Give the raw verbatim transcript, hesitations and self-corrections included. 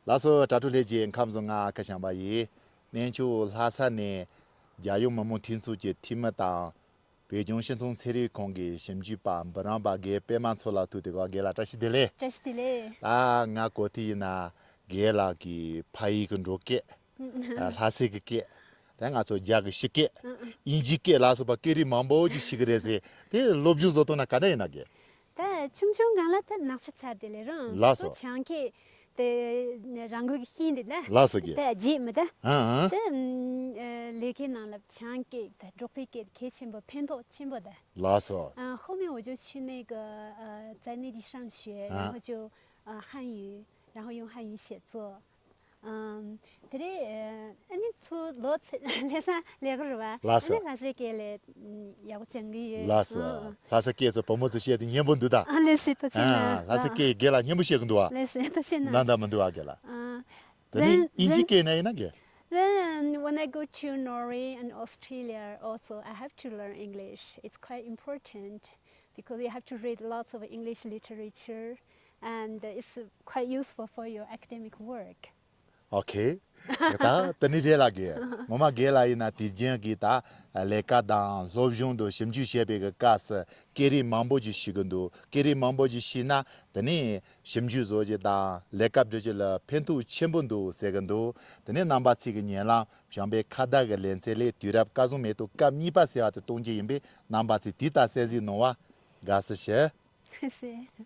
ལགས་སོ། དྲ་གྲོགས་ལྷན་རྒྱས་ཁམས་བཟང་། ང་ཁ་བྱང་པ་ཡིན། གནས་མཆོག་ལྷ་ས་ནས་རྒྱལ་ཡོངས་མི་དམངས་འཐུས་ཚོགས་ཀྱི་འཐུས་མི་དང་། བོད་ལྗོངས་སྤྱི་ཚོགས་ཚན་རིག་ཁང་གི་ཞིབ་འཇུག་པ་འབུམ་རམས་པ་རྒན་པད་མ་མཚོ་ལགས་ཐུག་བསྡད་ཡོད། རྒན་ལགས་བཀྲ་ཤིས་བདེ་ལེགས། བཀྲ་ཤིས་བདེ་ལེགས། ད་ང་གོ་ཐོས་ཡིན་ན་རྒན་ལགས་ཀྱིས་ཕ་ཡུལ་གྱི་འབྲོག་སྐད། ཨ། ལྷ་སའི་གི་སྐད། ད་ང་ཚོ་རྒྱ་གི་ཕྱི་སྐད། ཨ། ཨ། དབྱིན་ཇིའི་སྐད་ལ་སོགས་པ་སྐད་རིགས་མང་པོ་ཅིག་ཤེས་ཀྱི་རེད་ཟེར། དེ་སློབ་སྦྱོང་བཟོ་ཐུབ་ན་ག་འདྲ་ཡིན་ན་རྒན། ད་ཆུང་ཆུང་སྒང་ལ་ད་ནག་ཆུ་ཚར་དེ་ལས་རང་ལགས་སོ། ད་བྱང་སྐད་དེ་རང་འགུལ་གྱིས་ཤེས་འདི་ད། ལགས་སོ་རྒན། ད་བརྗེད་མི་ད། ཨ་ཨ། ད་ཨམ་ཨ་ལས་ཀའི་ནང་ལ་བྱང་སྐད་ད་འབྲོག་པའི་སྐད་གལ་ཆེན་པོ། ཕན་ཐོགས་ཆེན་པོ་ད། ལགས་སོ། 啊，后面我就去那个呃，在内地上学，然后就呃汉语，然后用汉语写作。 ཨམ། དེ་རེད། ཨ་ནི་ཚུར་ལོག་ཚེ་ལྷ་ས་སླེབས་ཀྱི་རེད་པ། ལགས་སོ། ཨ་ནི་ལྷ་སའི་སྐད་ལས་ཡག་པོ་སྦྱང་གི་ཡོད། ལགས་སོ། ཨ། ལྷ་ས་སྐད་ཚོ་བུ་མོ་ཚོས་བཤད་དེ་སྙན་པོ་འདུག་ད། ཨ། ལགས་སོ། ཐུགས་རྗེ་ཆེ་གནང་། ཨ། ལྷ་ས་སྐད་རྒན་ལགས་སྙན་པོ་བཤད་ཀྱི་འདུག་པ། ལགས་སོ། ཐུགས་རྗེ་ཆེ་གནང་། ན་ད་མི་འདུག་པ་རྒན་ལགས། ཨ། དེ་ནས་དབྱིན་ཇིའི་སྐད་ནང་ཡིན་ན་རྒན། Then when I go to Norway and Australia also, I have to learn English. It's quite important because you have to read lots of English literature and it's quite useful for your academic work. ཨོ་ཁེ། ད་དེ་ནི་རེད་ལགས་རྒན། ངོ་མ་རྒན་ལགས་ཡིན་ན་དེ་རྗེས་ཀྱི་ད་ལས་ཀ་དང་སློབ་སྦྱོང་དུ་ཞིབ་འཇུག་བྱེད་པའི་གི་སྐབས་སུ་སྐད་རིགས་མང་པོ་ཅིག་ཤེས་ཀྱི་འདུག་སྐད་རིགས་མང་པོ་ཅིག་ཤེས་ན་དེ་ནི་ཞིབ་འཇུག་བཟོ་རྒྱུ་དང་ལས་ཀ་སྒྲུབ་རྒྱུ་ལ་ཕན་ཐོགས་ཆེན་པོ་འདུག་ཟེར་གྱི་འདུག་དེ་ནི་རྣམ་པ་ཚོས་ཀྱི་ཉེ་ལམ་བྱམས་པའི་ཁ་བརྡ་གི་ལེ་ཚན་ལས་དུས་རབས་སྐལ་བཟང་མེ་ཏོག་སྐབས་གཉིས་པ་ཟེར་བ་དེ་གཏོང་རྒྱུ་ཡིན་པས། རྣམ་པ་ཚོས་དེ་ལྟར་གསན་གཟིགས་གནང་བར་དགའ་བསུ་ཞུ། ཁ་ཤས།